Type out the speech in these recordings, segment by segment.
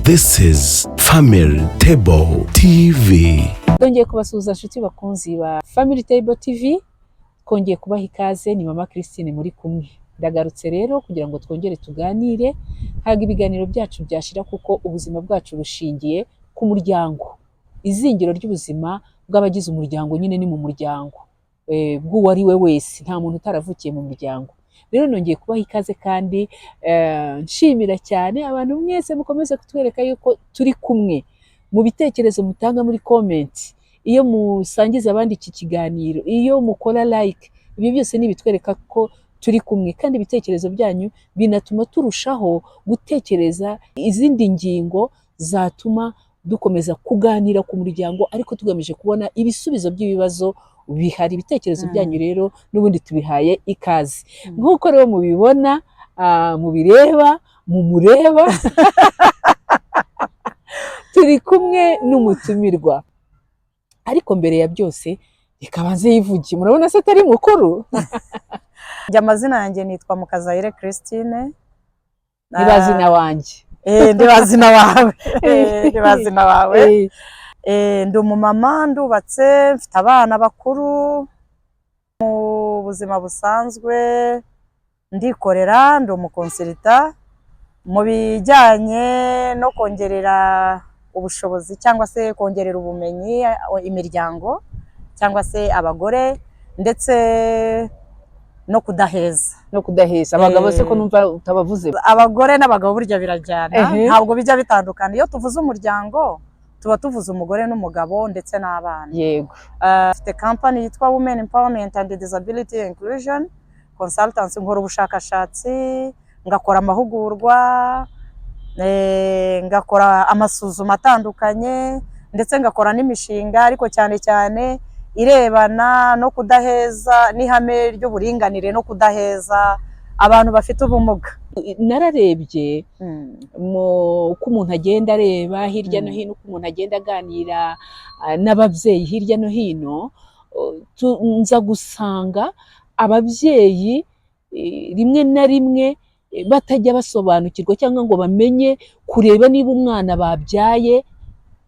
This is Family Table TV. Twongeye kubasuhuza, inshuti bakunzi ba Family Table TV. Twongeye kubaha ikaze. Ni Mama Christine muri kumwe. Ndagarutse rero kugira ngo twongere tuganire. Ntabwo ibiganiro byacu byashira, kuko ubuzima bwacu bushingiye ku muryango. Izingiro ry'ubuzima bw'abagize umuryango nyine ni mu muryango bw'uwo ari we wese. Nta muntu utaravukiye mu muryango. Rero nongeye kubaha ikaze kandi nshimira cyane abantu mwese mukomeze kutwereka yuko turi kumwe mu bitekerezo mutanga muri comment, iyo musangiza abandi iki kiganiro, iyo mukora like. Ibi byose ni ibitwereka ko turi kumwe, kandi ibitekerezo byanyu binatuma turushaho gutekereza izindi ngingo zatuma dukomeza kuganira ku muryango, ariko tugamije kubona ibisubizo by'ibibazo bihari. Ibitekerezo byanyu rero n'ubundi tubihaye ikaze. Nk'uko rero mubibona, mubireba, mumureba, turi kumwe n'umutumirwa. Ariko mbere ya byose reka banze yivugiye. Murabona se atari mukuru? Njye amazina yanjye nitwa Mukazayire Christine. Ntibazina wanjye. Ndibazina wawe. Ndibazina wawe. Ndi umumama, ndubatse, mfite abana bakuru. Mu buzima busanzwe ndikorera, ndi umu consultant mu bijyanye no kongerera ubushobozi cyangwa se kongerera ubumenyi imiryango cyangwa se abagore, ndetse no kudaheza. No kudaheza abagabo se, ko numva utabavuze? Abagore n'abagabo burya birajyana. Ntabwo bijya bitandukana. Iyo tuvuze umuryango tuba tuvuze umugore n'umugabo ndetse n'abana. Mfite kampani yitwa Women Empowerment and Disability Inclusion Consultancy. Nkora ubushakashatsi, ngakora amahugurwa, ngakora amasuzuma atandukanye, ndetse ngakora n'imishinga, ariko cyane cyane irebana no kudaheza n'ihame ry'uburinganire no kudaheza abantu bafite ubumuga. Nararebye mu uko umuntu agenda areba hirya no hino, uko umuntu agenda aganira n'ababyeyi hirya no hino, nza gusanga ababyeyi rimwe na rimwe batajya basobanukirwa cyangwa ngo bamenye kureba niba umwana babyaye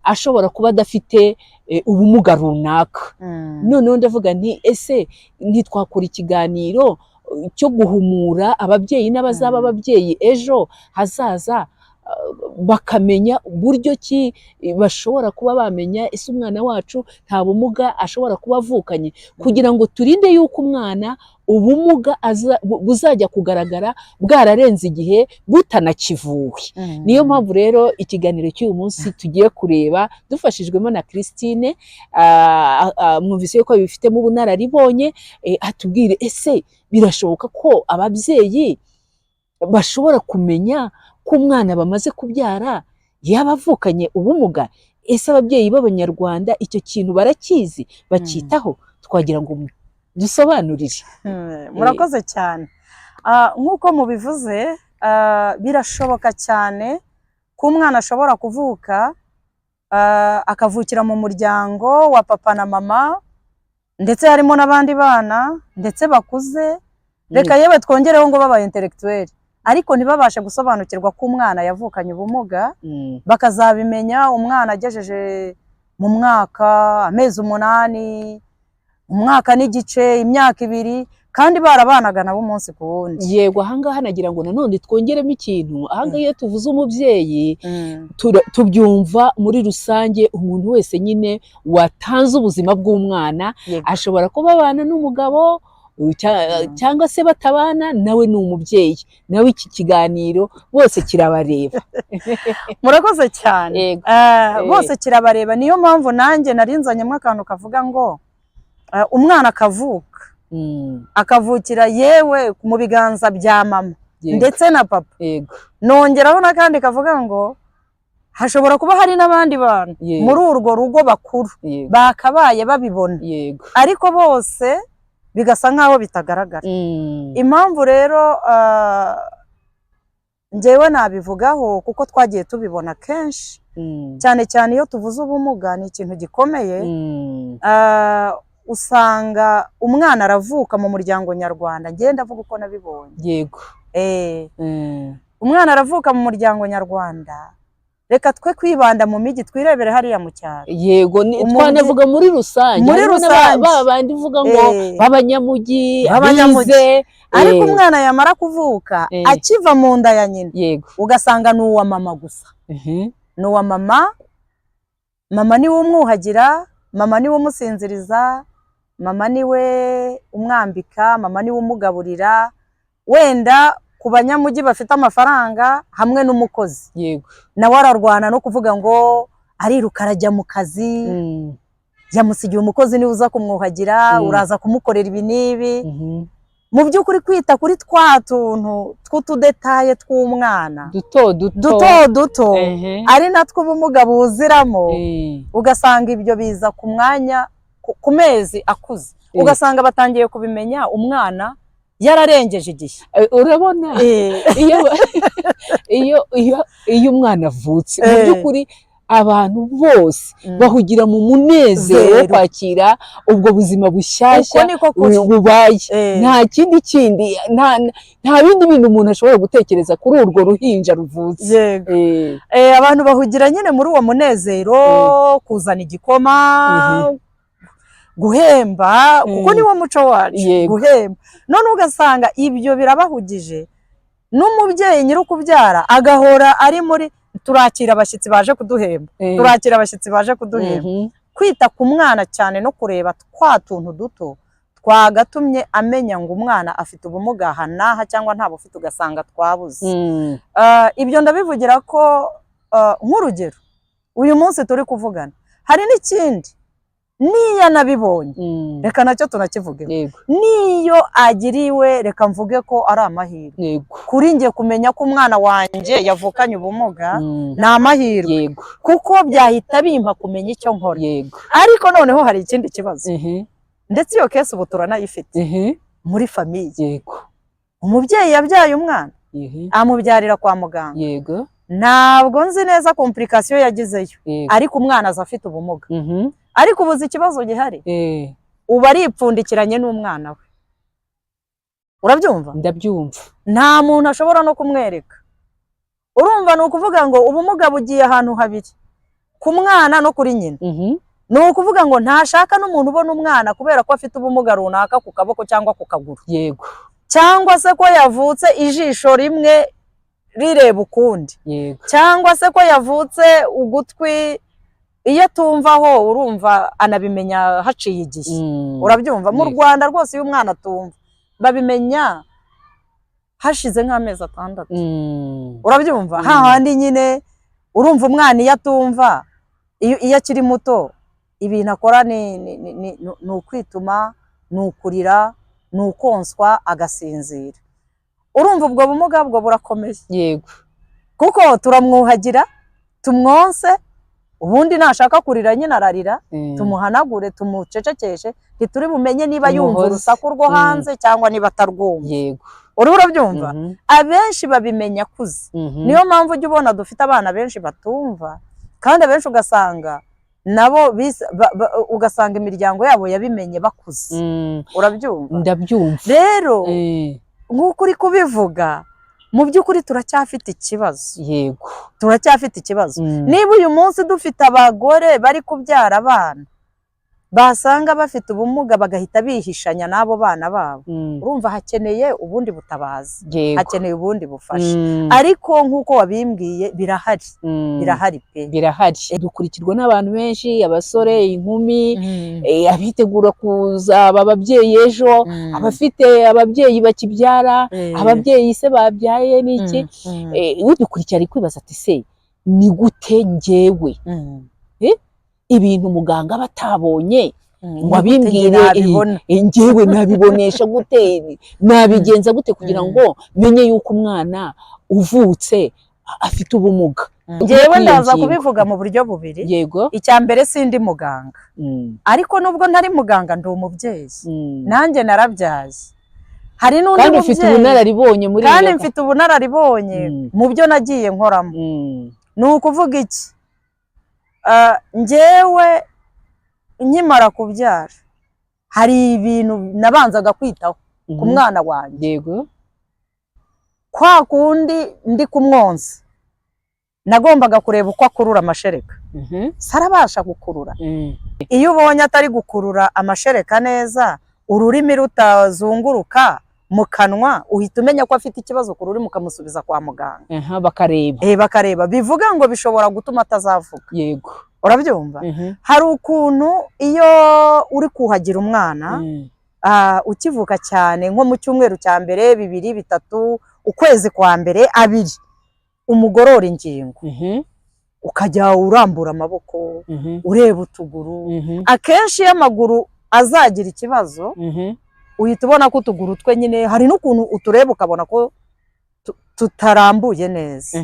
ashobora kuba adafite ubumuga runaka. Noneho ndavuga nti: "Ese ntitwakora ikiganiro cyo guhumura ababyeyi n'abazaba ababyeyi ejo hazaza, bakamenya uburyo ki bashobora kuba bamenya ese umwana wacu nta bumuga ashobora kuba avukanye, kugira ngo turinde yuko umwana ubumuga buzajya kugaragara bwararenze igihe, butanakivuwe?" Niyo mpamvu rero ikiganiro cy'uyu munsi tugiye kureba dufashijwemo na Christine. Mwumvise yuko bifitemo ubunararibonye, atubwire: ese birashoboka ko ababyeyi bashobora kumenya ko umwana bamaze kubyara yaba avukanye ubumuga? Ese ababyeyi b'Abanyarwanda icyo kintu barakizi, bacyitaho? Twagira ngo dusobanurire. Murakoze cyane. Nk'uko mubivuze, birashoboka cyane ko umwana ashobora kuvuka, akavukira mu muryango wa papa na mama, ndetse harimo n'abandi bana ndetse bakuze, reka yewe twongereho ngo babaye intellectuel, ariko ntibabashe gusobanukirwa ko umwana yavukanye ubumuga, bakazabimenya umwana agejeje mu mwaka, amezi 8, umwaka n'igice, imyaka 2, kandi barabanaga nabo umunsi ku wundi. Yego, ahangaha nagira ngo nanone twongeremo ikintu. Ahangaha iyo tuvuze umubyeyi, tubyumva muri rusange, umuntu wese nyine watanze ubuzima bw'umwana. Ashobora kuba abana n'umugabo cyangwa se batabana, nawe ni umubyeyi, nawe iki kiganiro bose kirabareba. Murakoze cyane. Bose kirabareba. Niyo mpamvu nanjye narinzanyemo akantu kavuga ngo umwana akavuka, akavukira yewe mu biganza bya mama ndetse na papa. Nongeraho n'akandi kavuga ngo hashobora kuba hari n'abandi bantu muri urwo rugo bakuru bakabaye babibona, ariko bose bigasa nk'aho bitagaragara. Impamvu rero njyewe nabivugaho, kuko twagiye tubibona kenshi, cyane cyane iyo tuvuze ubumuga ni ikintu gikomeye. Usanga umwana aravuka mu muryango nyarwanda, ngenda ndavuga uko nabibonye. Umwana aravuka mu muryango nyarwanda. Reka twe kwibanda mu mijyi, twirebere hariya mu cyaro. Yego, twanavuga muri rusange. Muri Harimo rusange. ba bandi uvuga ngo b'abanyamujyi, B'abanyamujyi. abize. Ariko umwana yamara kuvuka, akiva mu nda ya nyina, ugasanga ni uwa mama gusa. Ni uwa mama. Mama niwe umwuhagira, mama niwe umusinziriza, mama niwe umwambika, mama niwe umugaburira. Wenda ku banyamujyi bafite amafaranga hamwe n'umukozi, nawe ararwana no kuvuga ngo ariruka arajya mu kazi, yamusigiye umukozi, niwe uza kumwuhagira, uraza kumukorera ibi n'ibi. Mu by'ukuri kwita kuri twa tuntu tw'utudétails tw'umwana, duto duto, duto duto, ari natwo ubumuga buziramo, ugasanga ibyo biza ku mwanya ku mezi akuze, ugasanga batangiye kubimenya umwana yararengeje igihe. Urabona, iyo umwana avutse, mu by'ukuri abantu bose bahugira mu munezero wo Zero. kwakira ubwo buzima bushyashya Uko niko kuri. bubaye. Nta kindi nta bindi bintu umuntu ashobora gutekereza kuri urwo ruhinja ruvutse. Abantu bahugira nyine muri uwo munezero, kuzana igikoma, guhemba, kuko niwo muco wacu, guhemba. None ugasanga ibyo birabahugije, n'umubyeyi nyiri ukubyara agahora ari muri turakira abashyitsi baje kuduhemba, turakira abashyitsi baje kuduhemba. Kwita ku mwana cyane no kureba twa tuntu duto twagatumye amenya ngo umwana afite ubumuga aha n'aha cyangwa nta bufite, ugasanga twabuze. Ibyo ndabivugira ko nk'urugero uyu munsi turi kuvugana, hari n'ikindi, niyo anabibonye, reka nacyo tunakivuge, niyo agiriwe, reka mvuge ko ari amahirwe kuri njye kumenya ko umwana wanjye yavukanye ubumuga, ni amahirwe, kuko byahita bimpa kumenya icyo nkora. Ariko noneho hari ikindi kibazo, ndetse iyo case ubu turanayifite muri famille. Umubyeyi yabyaye umwana, amubyarira kwa muganga. Ntabwo nzi neza complication yagizeyo, ariko umwana aza afite ubumuga. Ariko ubuze ikibazo gihari, ubu aripfundikiranye n'umwana we, urabyumva? Ndabyumva. Nta muntu ashobora no kumwereka. Urumva, ni ukuvuga ngo ubumuga bugiye ahantu habiri, ku mwana no kuri nyina. Ni ukuvuga ngo ntashaka n'umuntu ubona umwana kubera ko afite ubumuga runaka ku kaboko cyangwa ku kaguru, cyangwa se ko yavutse ijisho rimwe rireba ukundi, cyangwa se ko yavutse ugutwi, iyo atumvaho, urumva anabimenya haciye igihe. Urabyumva? Mu Rwanda rwose iyo umwana atumva babimenya hashize nk'amezi 6. Urabyumva? Hahandi nyine urumva umwana iyo atumva, iyo akiri muto, ibintu akora ni ukwituma, ni ukurira, ni ukonswa agasinzira. Urumva ubwo bumuga bwo burakomeye, kuko turamwuhagira, tumwonse, ubundi nashaka kurira nyine ararira, tumuhanagure, tumucecekeshe, ntituri bumenye niba yumva Tumuhoze. urusaku rwo hanze cyangwa niba atarwumva. Uriho urabyumva? Abenshi babimenya akuze. Niyo mpamvu ujya ubona dufite abana benshi batumva, kandi abenshi ugasanga nabo ugasanga imiryango yabo yabimenye bakuze. Urabyumva? Ndabyumva. Rero nk'uko uri kubivuga, mu by'ukuri turacyafite ikibazo. Turacyafite ikibazo. Niba uyu munsi dufite abagore bari kubyara abana, basanga bafite ubumuga bagahita bihishanya n'abo bana babo, urumva hakeneye ubundi butabazi, hakeneye ubundi bufasha. Ariko nk'uko wabimbwiye, birahari. Birahari pe. Birahari. Dukurikirwa n'abantu benshi, abasore, inkumi, abitegura kuzaba ababyeyi ejo, abafite ababyeyi bakibyara, ababyeyi se babyaye n'iki. Udukurikira ari kwibaza ati: "Se ni gute njyewe ibintu muganga aba atabonye ngo abimbwire, Nabibona? Njyewe nabibonesha gute? Nabigenza gute kugira ngo menye yuko umwana uvutse afite ubumuga?" Njyewe Kuri iyo ndaza ngingo. kubivuga mu buryo bubiri. Icya mbere, sindi muganga, ariko nubwo ntari muganga ndi umubyeyi. Nanjye narabyaye. Hari n'undi Kandi ufite mubyeyi ubunararibonye muri kandi iyo mfite ubunararibonye mu byo nagiye nkoramo. Ni ukuvuga iki? Njyewe nkimara kubyara hari ibintu nabanzaga kwitaho ku mwana wanjye. Kwa kundi ndi kumwonsa. Nagombaga kureba uko akurura amashereka. Sarabasha gukurura? Iyo ubonye atari gukurura amashereka neza, ururimi rutazunguruka mu kanwa, uhita umenya ko afite ikibazo ku rurimi, ukamusubiza kwa muganga. Aha, bakareba. Bakareba. Bivuga ngo bishobora gutuma atazavuga. Urabyumva? Hari ukuntu iyo uri kuhagira umwana, ukivuka cyane, nko mu cyumweru cya mbere, 2, 3, ukwezi kwa mbere, 2, umugorora ingingo, ukajya urambura amaboko, ureba utuguru. Akenshi iyo amaguru azagira ikibazo, uhita ubona ko utuguru twe nyine hari n'ukuntu utureba ukabona ko tutarambuye neza,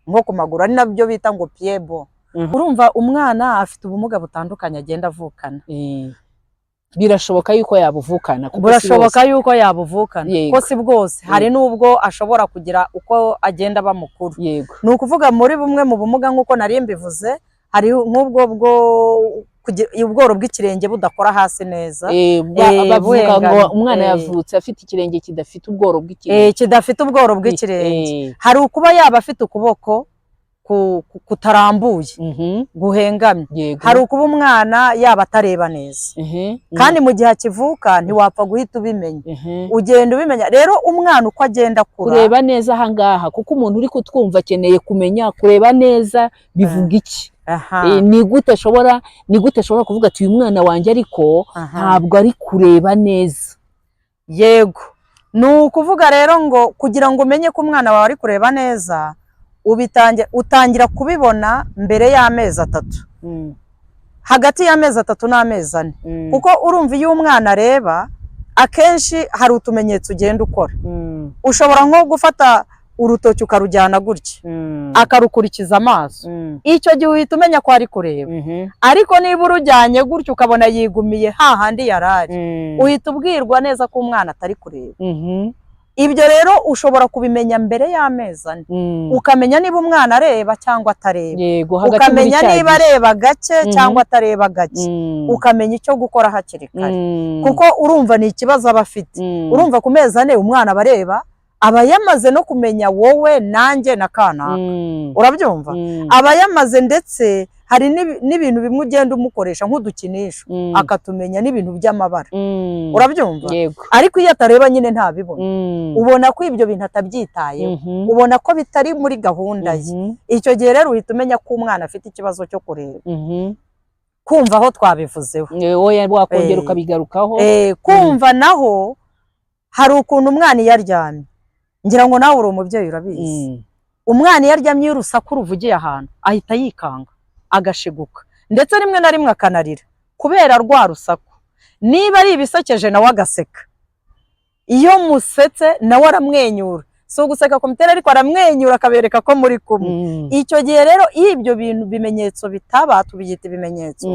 nko ku maguru, ari nabyo bita ngo pieds-bot. Urumva umwana afite ubumuga butandukanye agenda avukana. Birashoboka yuko yabuvukana, kuko si Burashoboka bose. yuko yabuvukana, ko si bwose. Hari n'ubwo ashobora kugira uko agenda aba mukuru. Ni ukuvuga muri bumwe mu bumuga, nk'uko nari mbivuze, hari nk'ubwo bwo ubworo bw'ikirenge budakora hasi neza. Bavuga ngo Buhengamye. umwana yavutse afite ikirenge kidafite ubworo bw'ikirenge. Kidafite ubworo bw'ikirenge. Hari ukuba yaba afite ukuboko kutarambuye, guhengamye. Hari ukuba umwana yaba atareba neza, kandi mu gihe akivuka ntiwapfa guhita ubimenya, ugenda ubimenya rero umwana uko agenda akura. Kureba neza ahangaha, kuko umuntu uri kutwumva akeneye kumenya kureba neza bivuga iki. Ni gute ashobora kuvuga ati uyu mwana wanjye ariko ntabwo ari kureba neza? Yego, ni ukuvuga rero ngo kugira ngo umenye ko umwana wawe ari kureba neza, utangira kubibona mbere y'amezi 3, hagati y'amezi 3 n'amezi 4, kuko urumva iyo umwana areba, akenshi hari utumenyetso ugenda ukora. Ushobora nko gufata urutoki ukarujyana gutya, akarukurikiza amaso. Icyo gihe uhita umenya ko ari kureba. Ariko niba urujyanye gutya ukabona yigumiye hahandi yari ari, uhita ubwirwa neza ko umwana atari kureba. Ibyo rero ushobora kubimenya mbere y'amezi 4, ukamenya niba umwana areba cyangwa atareba, Yego, hagati muri ukamenya cya niba gihe. areba gake cyangwa atareba gake, ukamenya icyo gukora hakiri kare, kuko urumva ni ikibazo aba afite. Urumva ku mezi 4 umwana aba areba, aba yamaze no kumenya wowe, nanjye na kanaka. Urabyumva? Aba yamaze, ndetse hari n'ibintu bimwe ugenda umukoresha nk'udukinisho, akatumenya, n'ibintu by'amabara. Urabyumva? Yego. Ariko iyo atareba nyine ntabibona. Ubona ko ibyo bintu atabyitayeho, ubona ko bitari muri gahunda ye. Icyo gihe rero uhita umenya ko umwana afite ikibazo cyo kureba. Kumva aho twabivuzeho. Oya, wakongera ukabigarukaho. Kumva naho hari ukuntu umwana iyo aryamye, ngira ngo nawe uri umubyeyi urabizi, umwana iyo aryamye, iyo urusaku ruvugiye ahantu ahita yikanga, agashiguka, ndetse rimwe na rimwe akanarira kubera rwa rusaku. Niba ari ibisekeje nawe agaseka, iyo musetse nawe aramwenyura. Si uguseka kumutera, ariko aramwenyura akabereka ko muri kumwe. Icyo gihe rero iyo ibyo bintu bimenyetso bitaba, tubyita ibimenyetso,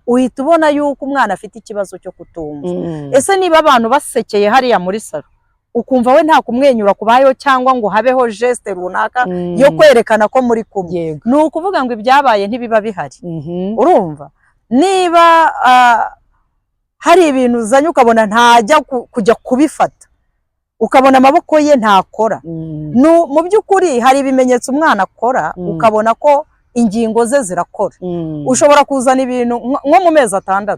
uhita ubona yuko umwana afite ikibazo cyo kutumva. Ese niba abantu basekeye hariya muri salo, ukumva we nta kumwenyura kubayeho cyangwa ngo habeho geste runaka yo kwerekana ko muri kumwe, ni ukuvuga ngo ibyabaye ntibiba bihari. Urumva niba hari ibintu uzanye ukabona ntajya kujya kubifata, ukabona amaboko ye ntakora, mu by'ukuri hari ibimenyetso umwana akora, ukabona ko ingingo ze zirakora. Ushobora kuzana ibintu nko mu mezi 6,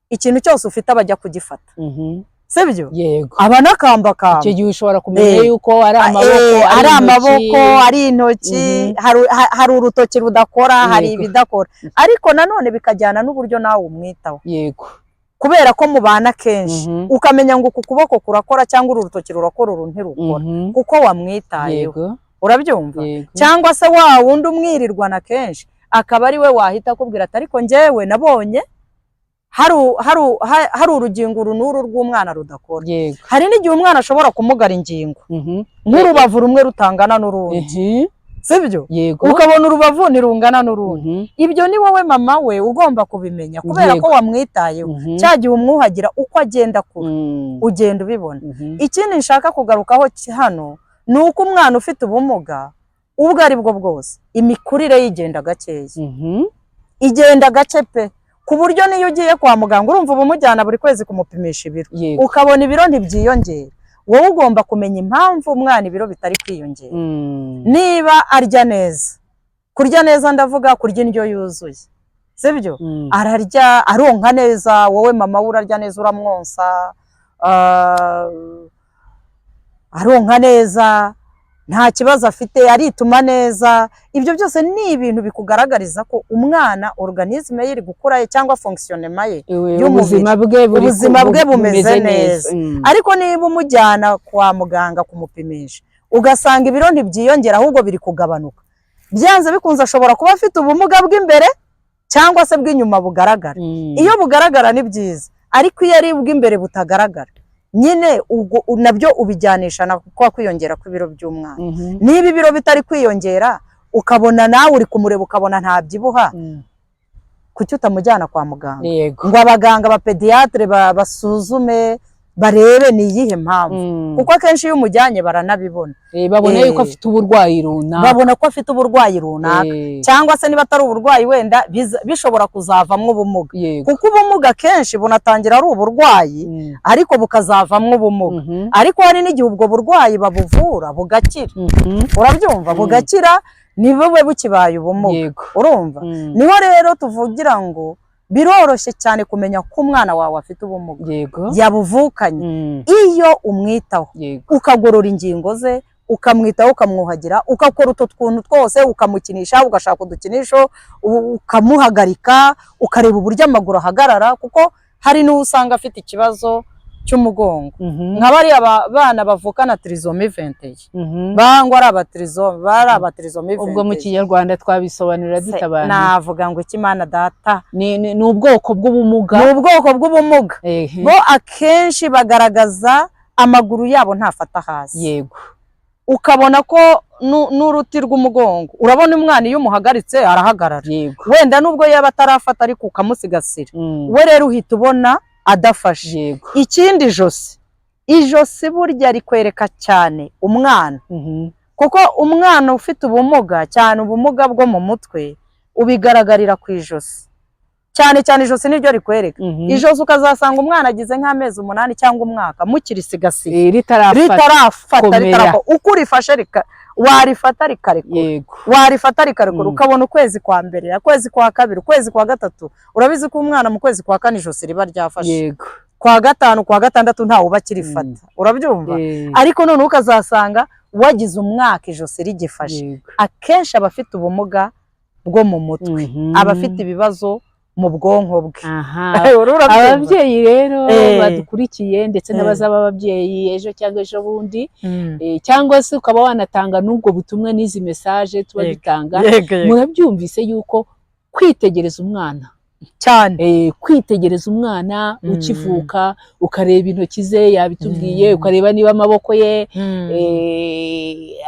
ikintu cyose ufite aba ajya kugifata. Sibyo? Yego. Aba anakambakamba. Icyo gihe ushobora kumenya yuko ari amaboko, ari intoki. Amaboko, ari intoki, hari urutoki rudakora, hari ibidakora, ariko nanone bikajyana n'uburyo nawe umwitaho, kubera ko mubana kenshi, ukamenya ngo uku kuboko kurakora cyangwa uru rutoki rurakora, uru ntirukora, kuko wamwitayeho. Urabyumva? Yego. Cyangwa se wa wundi umwirirwana kenshi akaba ari we wahita akubwira ati ariko njyewe nabonye hari urugingo uru n'uru rw'umwana rudakora. Hari n'igihe umwana ashobora kumugara ingingo, nk'urubavu rumwe rutangana n'urundi. Sibyo? Yego. Ukabona urubavu ntirungana n'urundi. Ibyo ni wowe mama we ugomba kubimenya, kubera ko wamwitayeho. Cya gihe umwuhagira, uko agenda akura, ugenda ubibona. Ikindi nshaka kugarukaho hano ni uko umwana ufite ubumuga ubwo ari bwo bwose, imikurire ye igenda gakeya, igenda gake pe, ku buryo n'iyo ugiye kwa muganga, urumva uba umujyana buri kwezi kumupimisha ibiro, ukabona ibiro ntibyiyongera. Wowe ugomba kumenya impamvu umwana ibiro bitari kwiyongera. Niba arya neza, Kurya neza ndavuga kurya indyo yuzuye, sibyo? Ararya, aronka neza, wowe mama we urarya neza, uramwonsa, aronka neza, nta kibazo afite, arituma neza. Ibyo byose ni ibintu bikugaragariza ko umwana organisme ye iri gukura ye cyangwa fonctionnement ye y'umubiri. Ubuzima bwe buri Ubuzima bwe bumeze neza. Ariko niba umujyana kwa muganga kumupimisha ugasanga ibiro ntibyiyongera ahubwo biri kugabanuka, byanze bikunze ashobora kuba afite ubumuga bw'imbere cyangwa se bw'inyuma bugaragara. Iyo bugaragara ni byiza, ariko iyo ari ubw'imbere butagaragara nyine, ubwo nabyo ubijyanisha na kwa kwiyongera kw'ibiro by'umwana. Niba ibiro bitari kwiyongera, ukabona nawe uri kumureba ukabona ntabyibuha, kuki utamujyana kwa muganga ngo abaganga ba pédiatre basuzume barebe ni iyihe mpamvu? Kuko akenshi iyo umujyanye baranabibona. Babona yuko afite uburwayi runaka. Babona ko afite uburwayi runaka, cyangwa se niba atari uburwayi wenda bishobora kuzavamo ubumuga, kuko ubumuga akenshi bunatangira ari uburwayi ariko bukazavamo ubumuga. Ariko hari n'igihe ubwo burwayi babuvura bugakira. Urabyumva? Bugakira ntibube bukibaye ubumuga. Urumva? Niho rero tuvugira ngo biroroshye cyane kumenya ko umwana wawe afite ubumuga yabuvukanye iyo umwitaho, ukagorora ingingo ze, ukamwitaho, ukamwuhagira, ugakora utwo tuntu twose, ukamukinisha, ugashaka udukinisho, ukamuhagarika, ukareba uburyo amaguru ahagarara, kuko hari n'uwo usanga afite ikibazo cy'umugongo, nka bariya bana bavukana trisomie 21, bangwa ari abatrisomie, bari abatrisomie Ubwo mu 21. Kinyarwanda twabisobanurira dute abantu? Navuga ngo iki, Mana data? Ni ubwoko bw'ubumuga. Ni ubwoko bw'ubumuga. Bo akenshi bagaragaza amaguru yabo ntafata hasi, ukabona ko n'uruti rw'umugongo, urabona umwana iyo umuhagaritse arahagarara, wenda nubwo yaba atarafata ariko ukamusigasira. We rero uhita ubona adafashe. Ikindi, ijosi. Ijosi burya rikwereka cyane umwana, kuko umwana ufite ubumuga, cyane ubumuga bwo mu mutwe, ubigaragarira ku ijosi cyane cyane. Ijosi niryo rikwereka. Ijosi ukazasanga umwana agize nk'amezi 8 cyangwa umwaka mukirisigasiye, Ritarafata. Ritarafata. Komera. Ritarafata. Uko urifashe warifata rikarekura, warifata rikarekura. Ukabona ukwezi kwa mbere, ukwezi kwa kabiri, ukwezi kwa gatatu, urabizi ko umwana mu kwezi kwa kane ijosi riba ryafashe. Kwa gatanu, kwa gatandatu ntawe uba akirifata. Urabyumva? Ariko noneho ukazasanga wagize umwaka ijosi rigifashe. Akenshi aba afite ubumuga bwo mu mutwe, aba afite ibibazo mu bwonko bwe. Urabyumva? Ababyeyi rero badukurikiye ndetse n'abazaba ababyeyi ejo cyangwa ejo bundi, cyangwa se ukaba wanatanga n'ubwo butumwa n'izi message tuba dutanga, yego yego. murabyumvise yuko kwitegereza umwana, Cyane. Kwitegereza umwana ukivuka, ukareba intoki ze, yabitubwiye, ukareba niba amaboko ye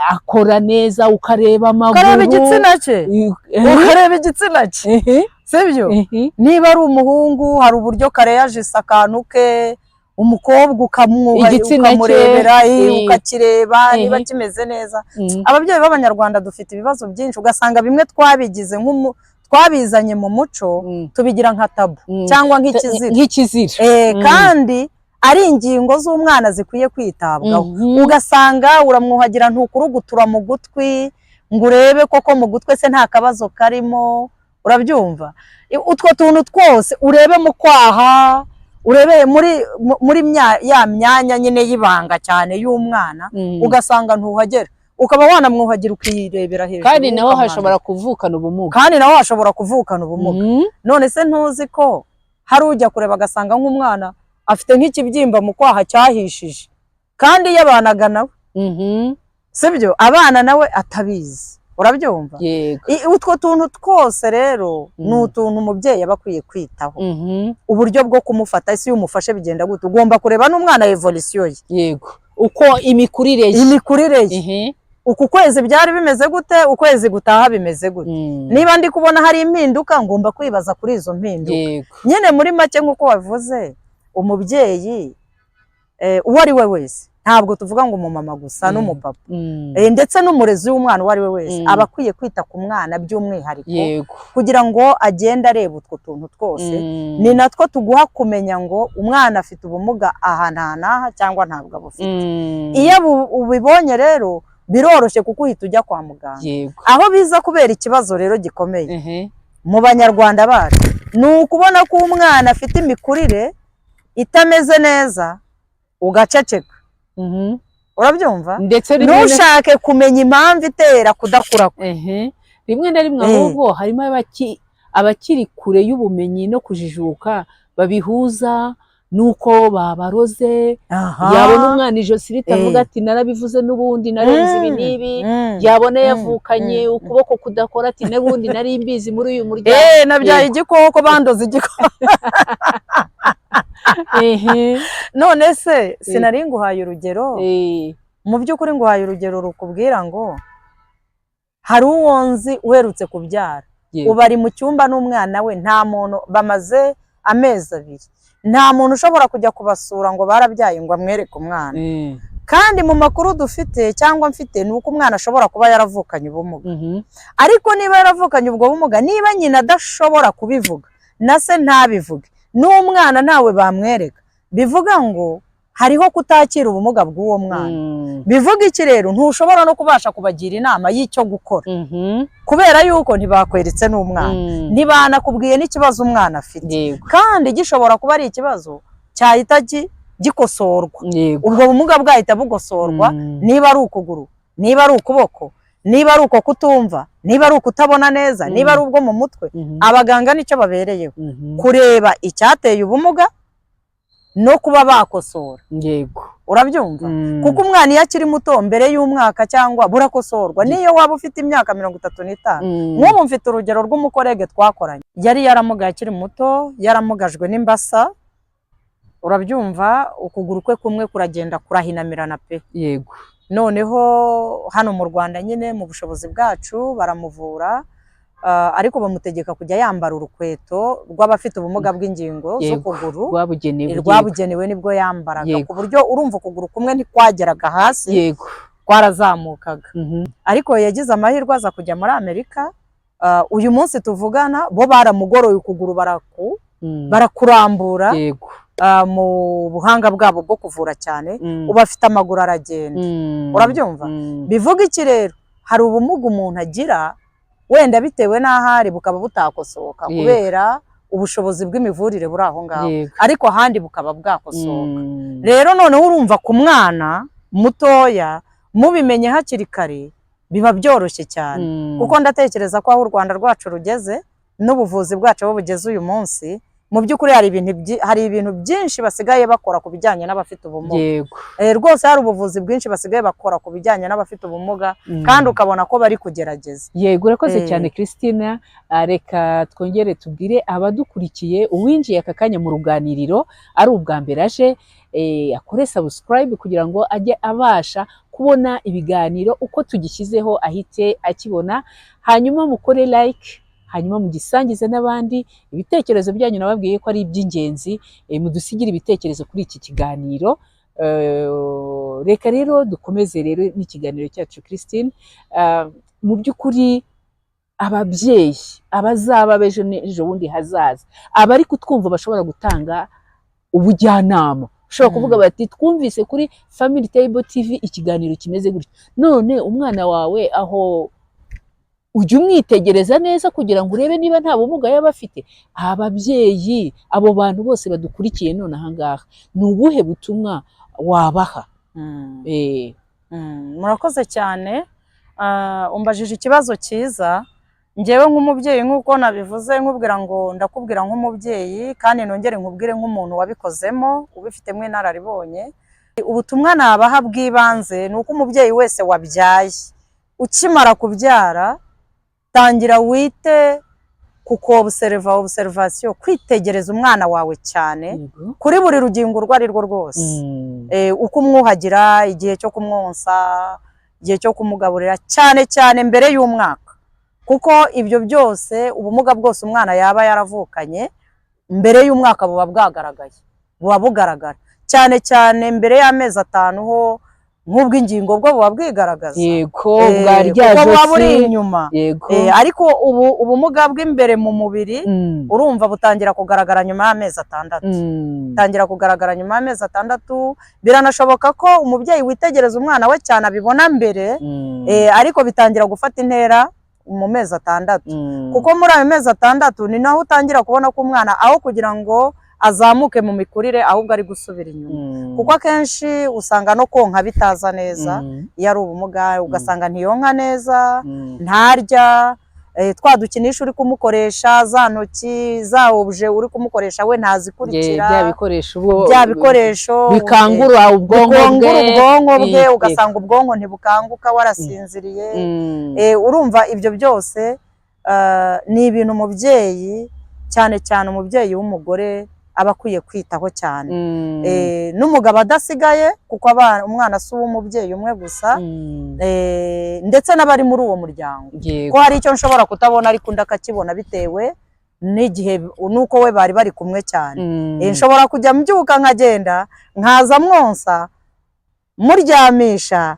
akora neza, ukareba amaguru, Ukareba igitsina cye. Ukareba igitsina cye, sibyo? Niba ari umuhungu hari uburyo kareyajisa akantu ke, umukobwa ukamwuha, Igitsina cye, ukamurebera, ukakireba niba kimeze neza. Ababyeyi b'Abanyarwanda dufite ibibazo byinshi, ugasanga bimwe twabigize twabizanye mu muco, tubigira nka tabu cyangwa nk'ikizira. Nk'ikizira. Kandi ari ingingo z'umwana zikwiye kwitabwaho. Ugasanga uramwuhagira, ntukurugutura mu gutwi ngo urebe koko mu gutwi se nta kabazo karimo. Urabyumva? Utwo tuntu twose, urebe mu kwaha, urebe muri ya myanya nyine y'ibanga cyane y'umwana, ugasanga ntuhagera, ukaba wanamwuhagira ukirebera hejuru, Kandi naho ukamwambika. hashobora kuvukana ubumuga. Kandi naho hashobora kuvukana ubumuga. None se ntuzi ko hari ujya kureba agasanga nk'umwana afite nk'ikibyimba mu kwaha cyahishije, kandi yabanaga nawe, sibyo, abana nawe atabizi? Urabyumva? Yego. Utwo tuntu twose rero ni utuntu umubyeyi aba akwiye kwitaho. Uburyo bwo kumufata, ese iyo umufashe bigenda gute? Ugomba kureba n'umwana évolution ye. Yego, uko imikurire ye. Imikurire ye. Uku kwezi byari bimeze gute, ukwezi gutaha bimeze gute? Niba ndi kubona hari impinduka, ngomba kwibaza kuri izo mpinduka. Nyine muri make, nk'uko wabivuze, umubyeyi uwo ari we wese, ntabwo tuvuga ngo umumama gusa n'umupapa, ndetse n'umurezi w'umwana uwo ari we wese, aba akwiye kwita ku mwana by'umwihariko, kugira ngo agende areba utwo tuntu twose. Ni natwo tuguha kumenya ngo umwana afite ubumuga aha n'aha n'aha cyangwa ntabwo abufite. Iyo ubibonye rero Biroroshye kuko uhita ujya kwa muganga. Aho biza kubera ikibazo rero gikomeye mu Banyarwanda bacu ni ukubona ko umwana afite imikurire itameze neza, ugaceceka. Urabyumva? Ndetse rimwe na Ntushake kumenya impamvu itera kudakura kwe. Rimwe na rimwe ahubwo harimo abakiri kure y'ubumenyi no kujijuka, babihuza nuko babaroze. Yabona umwana ijosi ritavuga, ati: "Narabivuze n'ubundi, narenze ibi n'ibi." Yabona yavukanye ukuboko kudakora, ati: "N'ubundi nari mbizi muri uyu muryango." Nabyaye igikoko, bandoze igikoko. None se sinari nguhaye urugero? Mu by'ukuri nguhaye urugero rukubwira ngo hari uwo nzi uherutse kubyara. Ubu ari mu cyumba n'umwana we, nta muntu, bamaze amezi 2, nta muntu ushobora kujya kubasura ngo barabyaye ngo amwereke umwana. Kandi mu makuru dufite cyangwa mfite ni uko umwana ashobora kuba yaravukanye ubumuga. Ariko niba yaravukanye ubwo bumuga, niba nyina adashobora kubivuga na se ntabivuge n'umwana ntawe bamwereka, bivuga ngo hariho kutakira ubumuga bw'uwo mwana. Bivuga iki rero? Ntushobora no kubasha kubagira inama y'icyo gukora, kubera yuko ntibakweretse n'umwana, ntibanakubwiye n'ikibazo umwana afite, kandi gishobora kuba ari ikibazo cyahita gikosorwa, ubwo bumuga bwahita bugosorwa, niba ari ukuguru, niba ari ukuboko, niba ari uko kutumva, niba ari ukutabona neza, niba ari ubwo mu mutwe. Abaganga nicyo babereyeho, kureba icyateye ubumuga no kuba bakosora. Urabyumva? Kuko umwana iyo akiri muto, mbere y'umwaka cyangwa, burakosorwa, niyo waba ufite imyaka 35. Nk'ubu mfite urugero rw'umucollègue twakoranye, yari yaramugaye akiri muto, yaramugajwe n'imbasa. Urabyumva? Ukuguru kwe kumwe kuragenda kurahinamirana pe. Noneho hano mu Rwanda nyine, mu bushobozi bwacu baramuvura, ariko bamutegeka kujya yambara urukweto rw'abafite ubumuga bw'ingingo z'ukuguru. Rwabugenewe. Rwabugenewe, nibwo yambaraga, ku buryo urumva ukuguru kumwe ntikwageraga hasi, kwarazamukaga. Ariko yagize amahirwe aza kujya muri Amerika. Uyu munsi tuvugana bo baramugoroye ukuguru, barakurambura, mu buhanga bwabo bwo kuvura cyane. Ubu afite amaguru, aragenda. Urabyumva? Bivuga iki rero? Hari ubumuga umuntu agira wenda bitewe n'aho ari bukaba butakosoka kubera ubushobozi bw'imivurire buri aho ngaho, ariko ahandi bukaba bwakosoka. Rero noneho urumva, ku mwana mutoya mubimenye hakiri kare biba byoroshye cyane, kuko ndatekereza ko aho u Rwanda rwacu rugeze n'ubuvuzi bwacu aho bugeze uyu munsi, mu by'ukuri hari ibintu byinshi basigaye bakora ku bijyanye n'abafite ubumuga. Rwose hari ubuvuzi bwinshi basigaye bakora ku bijyanye n'abafite ubumuga, kandi ukabona ko bari kugerageza. Yego, urakoze cyane, Christina. Reka twongere tubwire abadukurikiye, uwinjiye aka kanya mu ruganiriro ari ubwa mbere aje, akore subscribe kugira ngo ajye abasha kubona ibiganiro uko tugishyizeho ahite akibona, hanyuma mukore like, hanyuma mugisangize n'abandi. Ibitekerezo byanyu nababwiye ko ari iby'ingenzi, mudusigire ibitekerezo kuri iki kiganiro. Reka rero dukomeze rero n'ikiganiro cyacu, Christine. Mu by'ukuri ababyeyi abazaba b'ejo n'ejo bundi hazaza, abari kutwumva bashobora gutanga ubujyanama, ushobora kuvuga bati: "Twumvise kuri Family Table TV ikiganiro kimeze gutya, none umwana wawe aho ujya umwitegereza neza kugira ngo urebe niba nta bumuga yaba afite?" Ababyeyi, abo bantu bose badukurikiye none aha ngaha, ni ubuhe butumwa wabaha? Murakoze cyane. Umbajije ikibazo cyiza. Njyewe nk'umubyeyi, nk'uko nabivuze nkubwira ngo ndakubwira nk'umubyeyi, kandi nongere nkubwire nk'umuntu wabikozemo, ubifitemo inararibonye. Ubutumwa nabaha bw'ibanze ni uko umubyeyi wese wabyaye, ukimara kubyara, tangira wite ku kobserva, observation, kwitegereza umwana wawe cyane kuri buri rugingo urwo ari rwo rwose. Uko umwuhagira, igihe cyo kumwonsa, igihe cyo kumugaburira, cyane cyane mbere y'umwaka, kuko ibyo byose, ubumuga bwose umwana yaba yaravukanye mbere y'umwaka buba bwagaragaye, buba bugaragara cyane cyane mbere y'amezi 5 ho. Nk'ubw'ingingo bwo buba bwigaragaza. Yego, bwa rya Kuko buba buri josi. inyuma. Yego. Ariko ubu ubumuga bw'imbere mu mubiri, urumva butangira kugaragara nyuma y'amezi 6. Butangira kugaragara nyuma y'amezi 6. Biranashoboka ko umubyeyi witegereza umwana we cyane abibona mbere, ariko bitangira gufata intera mu mezi 6. Kuko muri ayo mezi 6 ni naho utangira kubona ko umwana, aho kugira ngo azamuke mu mikurire, ahubwo ari gusubira inyuma. Kuko akenshi usanga no konka bitaza neza. Iyo ari ubumuga, ugasanga ntiyonka neza, ntarya, twa dukinisho uri kumukoresha, za ntoki, za objet uri kumukoresha, we ntazikurikira. Bya bikoresho ubwo Bya bikoresho bikangura ubwonko bikangura bwe. ubwonko bwe, ugasanga ubwonko ntibukanguka, warasinziriye. Urumva ibyo byose ni ibintu umubyeyi, cyane cyane umubyeyi w'umugore, aba akwiye kwitaho cyane. N'umugabo adasigaye, kuko umwana si uw'umubyeyi umwe gusa, ndetse n'abari muri uwo muryango, ko hari icyo nshobora kutabona ariko undi akakibona, bitewe n'igihe n'uko we bari bari kumwe cyane. Nshobora kujya mbyuka nkagenda nkaza mwonsa, muryamisha,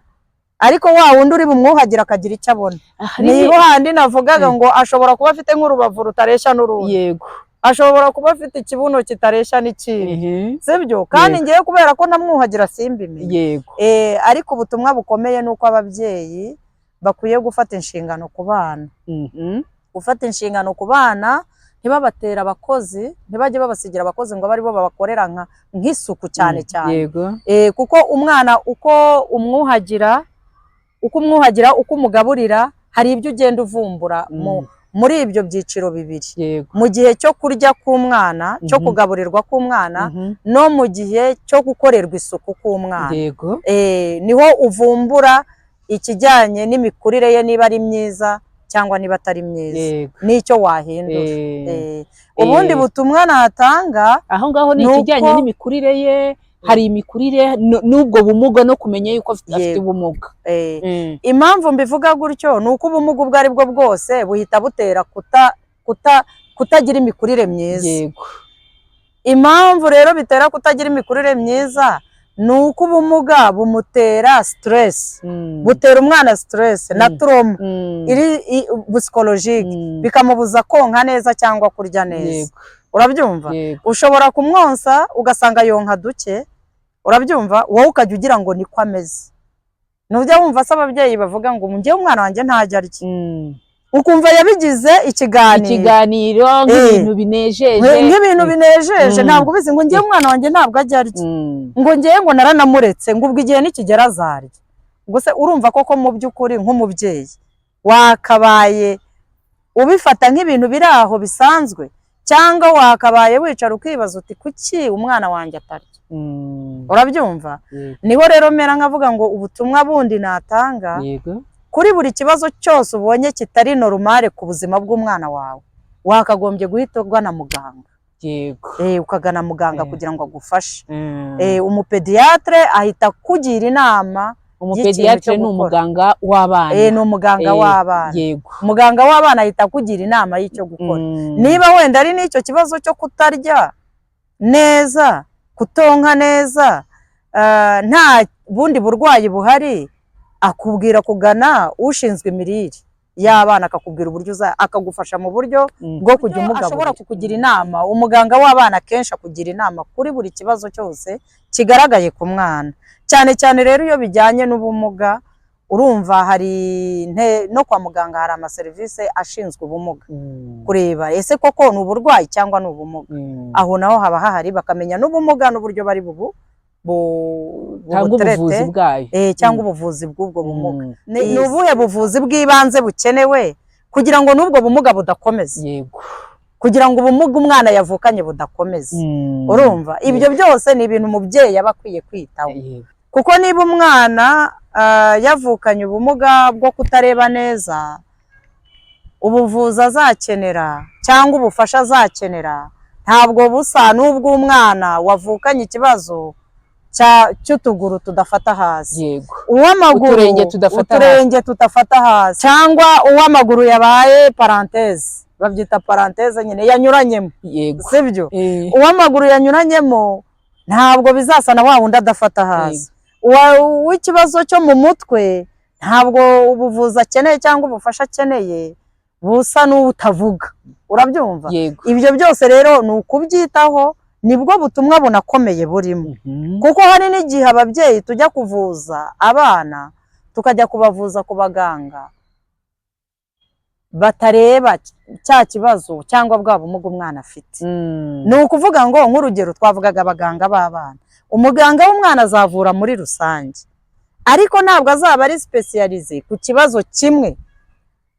ariko wa wundi uri bumwuhagire akagira icyo abona. Niho handi navugaga ngo ashobora kuba afite nk'urubavu rutareshya n'urundi, ashobora kuba afite ikibuno kitareshya n'ikindi, sibyo? Kandi ngewe kubera ko namwuhagira simbimenye. Ariko ubutumwa bukomeye ni uko ababyeyi bakwiye gufata inshingano ku bana, gufata inshingano ku bana, ntibabatere abakozi, ntibajye babasigira abakozi ngo abe aribo babakorera nk'isuku cyane cyane. Kuko umwana uko umwuhagira, uko umugaburira, hari ibyo ugenda uvumbura muri ibyo byiciro bibiri, mu gihe cyo kurya k'umwana, cyo kugaburirwa k'umwana, no mu gihe cyo gukorerwa isuku k'umwana. Niho uvumbura ikijyanye n'imikurire ye, niba ari myiza cyangwa niba atari myiza, n'icyo wahindura. Ubundi butumwa natanga Aho ngaho ni ni ikijyanye n'imikurire ye. Hari imikurire n'ubwo bumuga, no kumenya yuko afite ubumuga. Impamvu mbivuga gutyo ni uko ubumuga ubwo ari bwo bwose buhita butera kutagira imikurire myiza. Impamvu rero bitera kutagira imikurire myiza ni uko ubumuga bumutera stress, butera umwana stress na trauma iri psychologique, bikamubuza konka neza cyangwa kurya neza. Urabyumva? Yego. Ushobora kumwonsa ugasanga yonka duke, urabyumva, wowe ukajya ugira ngo niko ameze. Nujya wumva se ababyeyi bavuga ngo njyewe umwana wanjye ntajya arya, ukumva yabigize ikiganiro, Ikiganiro, nk'ibintu binejeje. Nk'ibintu binejeje. Ntabwo ubizi ngo njyewe umwana wanjye ntabwo ajya arya, ngo ngewe ngo naranamuretse, ngo ubwo igihe nikigera azarya. Ubwo se urumva koko mu by'ukuri nk'umubyeyi wakabaye ubifata nk'ibintu biri aho bisanzwe, cyangwa wakabaye wicara ukibaza uti kuki umwana wanjye atarya? Urabyumva? Yego. Niho rero mera nkavuga ngo ubutumwa bundi natanga, kuri buri kibazo cyose ubonye kitari normal ku buzima bw'umwana wawe, wakagombye guhita ugana muganga. Ukagana muganga kugira ngo agufashe. Umupédiatre ahita akugira inama Umupédiatre cyo ni gukora. umuganga w'abana. Ni umuganga w'abana. Umuganga w'abana ahita akugira inama y'icyo gukora. Niba wenda ari n'icyo kibazo cyo kutarya neza, kutonka neza, nta bundi burwayi buhari, akubwira kugana ushinzwe imirire y'abana, akakubwira uburyo akagufasha mu buryo bwo kujya umugaburira. Ashobora kukugira inama. Umuganga w'abana akenshi akugira inama kuri buri kibazo cyose kigaragaye ku mwana, cyane cyane rero iyo bijyanye n'ubumuga. Urumva hari no kwa muganga hari amaserivisi ashinzwe ubumuga, kureba ese koko ni uburwayi cyangwa ni ubumuga. Aho naho haba hahari, bakamenya n'ubumuga n'uburyo bari bubu Cyangwa bubutraite, ubuvuzi bwayo. Cyangwa ubuvuzi bw'ubwo bumuga. Ni ubuhe buvuzi bw'ibanze bukenewe kugira ngo n'ubwo bumuga budakomeza, kugira ngo ubumuga umwana yavukanye budakomeza. Urumva ibyo byose ni ibintu umubyeyi aba akwiye kwitaho, kuko niba umwana yavukanye ubumuga bwo kutareba neza, ubuvuzi azakenera cyangwa ubufasha azakenera ntabwo busa n'ubw'umwana wavukanye ikibazo cy'utuguru tudafata hasi, uw'amaguru, Uturenge tudafata hasi. Uturenge tudafata hasi, cyangwa uw'amaguru yabaye parenthèse, babyita parenthèse nyine, yanyuranyemo, sibyo? Uw'amaguru yanyuranyemo ntabwo bizasa na wa wundi adafata hasi. W'ikibazo cyo mu mutwe ntabwo ubuvuzi akeneye cyangwa ubufasha akeneye busa n'ubutavuga, urabyumva? Yego. Ibyo byose rero ni ukubyitaho, nibwo butumwa bunakomeye burimo. Kuko hari n'igihe ababyeyi tujya kuvuza abana, tukajya kubavuza ku baganga batareba cya kibazo cyangwa bwa bumuga umwana afite. Ni ukuvuga ngo, nk'urugero, twavugaga abaganga b'abana. Umuganga w'umwana azavura muri rusange, ariko ntabwo azaba ari spécialisé ku kibazo kimwe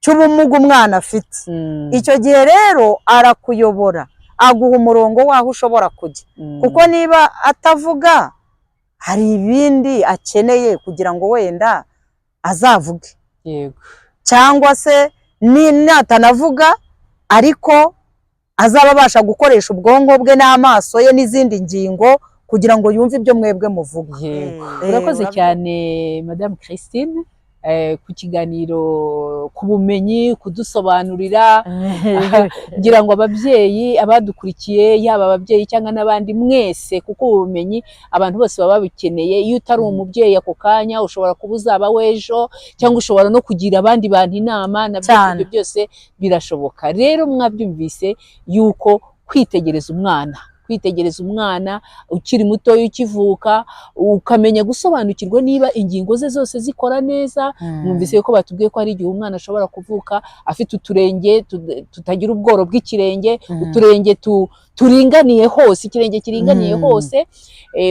cy'ubumuga umwana afite. Icyo gihe rero arakuyobora, aguha umurongo w'aho ushobora kujya, kuko niba atavuga, hari ibindi akeneye kugira ngo wenda azavuge, cyangwa se natanavuga ariko azaba abasha gukoresha ubwonko bwe n'amaso ye n'izindi ngingo kugira ngo yumve ibyo mwebwe muvuga. Urakoze Urabyumva. cyane, Madamu Christine, ku kiganiro, ku bumenyi, kudusobanurira. Ngira ngo ababyeyi abadukurikiye, yaba ababyeyi cyangwa n'abandi mwese, kuko ubu bumenyi abantu bose baba babukeneye. Iyo utari umubyeyi ako kanya, ushobora kuba uzaba w'ejo, cyangwa ushobora no kugira abandi bantu inama nabyo. Ibyo byose birashoboka. Rero mwabyumvise yuko kwitegereza umwana ukiri mutoya, ukivuka, ukamenya gusobanukirwa niba ingingo ze zose zikora neza. Mwumvise ko batubwiye ko hari igihe umwana ashobora kuvuka afite uturenge tutagira ubworo bw'ikirenge, uturenge turinganiye hose, ikirenge kiringaniye hose.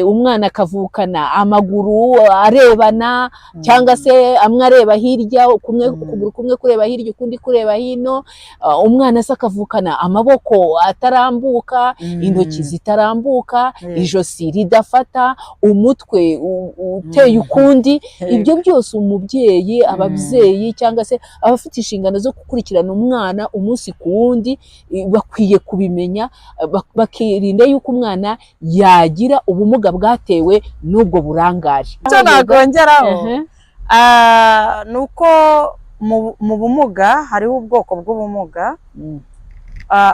Umwana akavukana amaguru arebana, cyangwa se amwe areba hirya, kumwe ukuguru kumwe kureba hirya, ukundi kureba hino. Umwana se akavukana amaboko atarambuka, intoki zitarambuka, ijosi ridafata, umutwe uteye ukundi. Ibyo byose umubyeyi, ababyeyi cyangwa se abafite inshingano zo gukurikirana umwana umunsi ku wundi, bakwiye kubimenya, bakirinda yuko umwana yagira ubumuga bwatewe n'ubwo burangare. Icyo nakongeraho ni uko mu bumuga hariho ubwoko bw'ubumuga.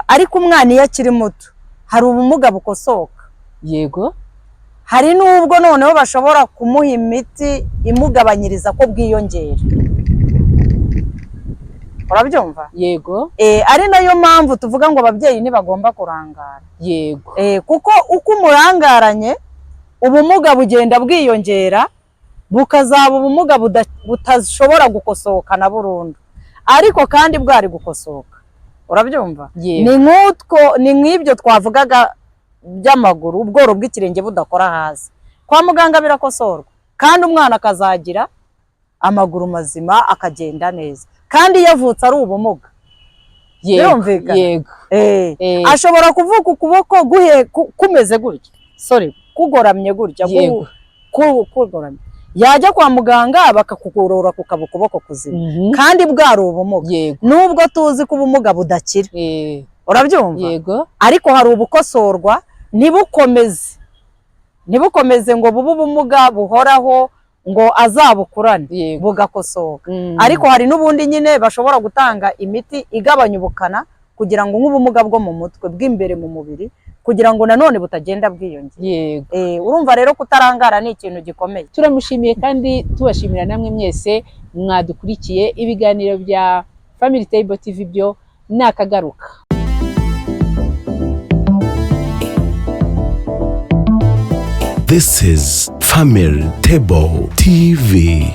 Ariko umwana iyo akiri muto hari ubumuga bukosoka. Hari n'ubwo noneho bashobora kumuha imiti imugabanyiriza ko bwiyongera, urabyumva? Yego. Ari nayo mpamvu tuvuga ngo ababyeyi ntibagomba kurangara. Kuko uko umurangaranye, ubumuga bugenda bwiyongera, bukazaba ubumuga butashobora gukosoka na burundu, ariko kandi bwari gukosoka, urabyumva? Yego. Ni nk'utwo, ni nk'ibyo twavugaga by'amaguru, ubworo bw'ikirenge budakora hasi. Kwa muganga birakosorwa kandi umwana akazagira amaguru mazima, akagenda neza, kandi iyo avutse ari ubumuga. Birumvikana? Yego. Ashobora kuvuka ukuboko kumeze gutya, sorry, kugoramye gutya, kugoramye, yajya kwa muganga bakakugorora kukaba ukuboko kuzima, kandi bwari ubumuga, nubwo tuzi ko ubumuga budakira. Urabyumva? Yego. Ariko hari ubukosorwa ntibukomeze ngo bube ubumuga buhoraho ngo azabukurane, bugakosoka. Ariko hari n'ubundi nyine bashobora gutanga imiti igabanya ubukana, kugira ngo nk'ubumuga bwo mu mutwe, bw'imbere mu mubiri, kugira ngo nanone butagenda bwiyongera. Urumva rero kutarangara ni ikintu gikomeye. Turamushimiye kandi tubashimira namwe mwese mwadukurikiye. Ibiganiro bya Family Table TV byo ni akagaruka. This is Family Table TV.